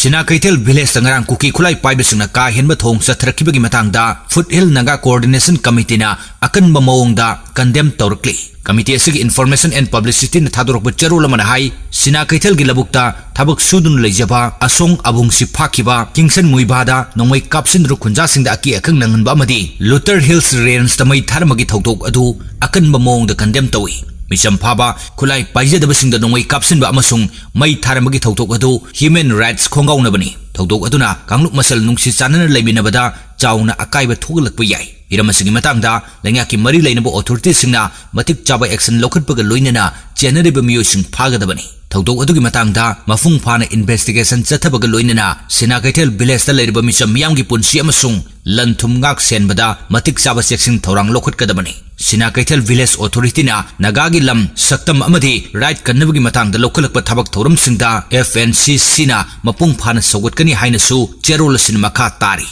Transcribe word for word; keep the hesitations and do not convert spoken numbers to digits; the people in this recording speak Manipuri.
ꯁꯤꯅꯥ ꯀꯩꯊꯦꯜ village ꯇ ꯉꯔꯥꯡ ꯀꯨꯀꯤ ꯈꯨꯠꯂꯥꯏ ꯄꯥꯏꯕꯁꯤꯡꯅ ꯀꯥ ꯍꯦꯟꯕ ꯊꯧꯑꯣꯡ ꯆꯠꯊꯔꯛꯈꯤꯕꯒꯤ ꯃꯇꯥꯡꯗ Foothill Naga Coordination Committee ꯅ ꯑꯀꯟꯕ ꯃꯑꯣꯡꯗ condemn ꯇꯧꯔꯛꯂꯤ꯫ Committee ꯑꯁꯤꯒꯤ Information and Publicity ꯅ ꯊꯥꯗꯣꯔꯛꯄ ꯆꯦꯔꯣꯜ ꯑꯃꯅ ꯍꯥꯏ, ꯁꯤꯅꯥ ꯀꯩꯊꯦꯜꯒꯤ ꯂꯧꯕꯨꯛꯇ ꯊꯕꯛ ꯁꯨꯗꯨꯅ ꯂꯩꯖꯕ ꯑꯁꯣꯡ ꯑꯕꯨꯡꯁꯤ ꯐꯥꯈꯤꯕ, ꯀꯤꯡꯁꯟ ꯃꯨꯏꯚꯥꯗ ꯅꯣꯡꯃꯩ ꯀꯥꯞꯁꯤꯟꯗꯨꯅ ꯈꯨꯟꯖꯥꯁꯤꯡꯗ ꯑꯀꯤ ꯑꯈꯪ ꯅꯪꯍꯟꯕ ꯑꯃꯗꯤ Lutar Hills Range ꯇ ꯃꯩ ꯊꯥꯔꯝꯕꯒꯤ ꯊꯧꯗꯣꯛ ꯑꯗꯨ ꯑꯀꯟꯕ ꯃꯑꯣꯡꯗ condemn ꯇꯧꯏ꯫ ꯃꯤꯆꯝ ꯐꯥꯕ, ꯈꯨꯠꯂꯥꯏ ꯄꯥꯏꯖꯗꯕꯁꯤꯡꯗ ꯅꯣꯡꯃꯩ ꯀꯥꯞꯁꯤꯟꯕ ꯑꯃꯁꯨꯡ ꯃꯩ ꯊꯥꯔꯝꯕꯒꯤ ꯊꯧꯗꯣꯛ ꯑꯗꯨ human rights ꯈꯣꯡꯒꯥꯎꯅꯕꯅꯤ꯫ ꯊꯧꯗꯣꯛ ꯑꯗꯨꯅ ꯀꯥꯡꯂꯨꯞ ꯃꯁꯦꯜ ꯅꯨꯡꯁꯤ ꯆꯥꯟꯅꯅ ꯂꯩꯃꯤꯟꯅꯕꯗ ꯆꯥꯎꯅ ꯑꯀꯥꯏꯕ ꯊꯣꯛꯍꯜꯂꯛꯄ ꯌꯥꯏ꯫ ꯍꯤꯔꯝ ꯑꯁꯤꯒꯤ ꯃꯇꯥꯡꯗ ꯂꯩꯉꯥꯛꯀꯤ ꯃꯔꯤ ꯂꯩꯅꯕ authority ꯁꯤꯡꯅ ꯃꯇꯤꯛ ꯆꯥꯕ action ꯂꯧꯈꯠꯄꯒ ꯂꯣꯏꯅꯅ ꯆꯦꯟꯅꯔꯤꯕ ꯃꯤꯑꯣꯏꯁꯤꯡ ꯐꯥꯒꯗꯕꯅꯤ꯫ ꯊꯧꯗꯣꯛ ꯑꯗꯨꯒꯤ ꯃꯇꯥꯡꯗ ꯃꯄꯨꯡ ꯐꯥꯅ investigation ꯆꯠꯊꯕꯒ ꯂꯣꯏꯅꯅ ꯁꯤꯅꯥ ꯀꯩꯊꯦꯜ village ꯇ ꯂꯩꯔꯤꯕ ꯃꯤꯆꯝ ꯃꯤꯌꯥꯝꯒꯤ ꯄꯨꯟꯁꯤ ꯑꯃꯁꯨꯡ ꯂꯟ ꯊꯨꯝ ꯉꯥꯛ ꯁꯦꯟꯕꯗ ꯃꯇꯤꯛ ꯆꯥꯕ ꯆꯦꯛꯁꯤꯟ ꯊꯧꯔꯥꯡ ꯂꯧꯈꯠꯀꯗꯕꯅꯤ꯫ ꯁꯤꯅꯥ ꯀꯩꯊꯦꯜ village authority ꯅ ꯅꯥꯒꯥꯒꯤ ꯂꯝ ꯁꯛꯇꯝ ꯑꯃꯗꯤ right ꯀꯟꯅꯕꯒꯤ ꯃꯇꯥꯡꯗ ꯂꯧꯈꯠꯂꯛꯄ ꯊꯕꯛ ꯊꯧꯔꯝꯁꯤꯡꯗ F N C C ꯅ ꯃꯄꯨꯡ ꯐꯥꯅ ꯁꯧꯒꯠꯀꯅꯤ ꯍꯥꯏꯅꯁꯨ ꯆꯦꯔꯣꯜ ꯑꯁꯤꯅ ꯃꯈꯥ ꯇꯥꯔꯤ꯫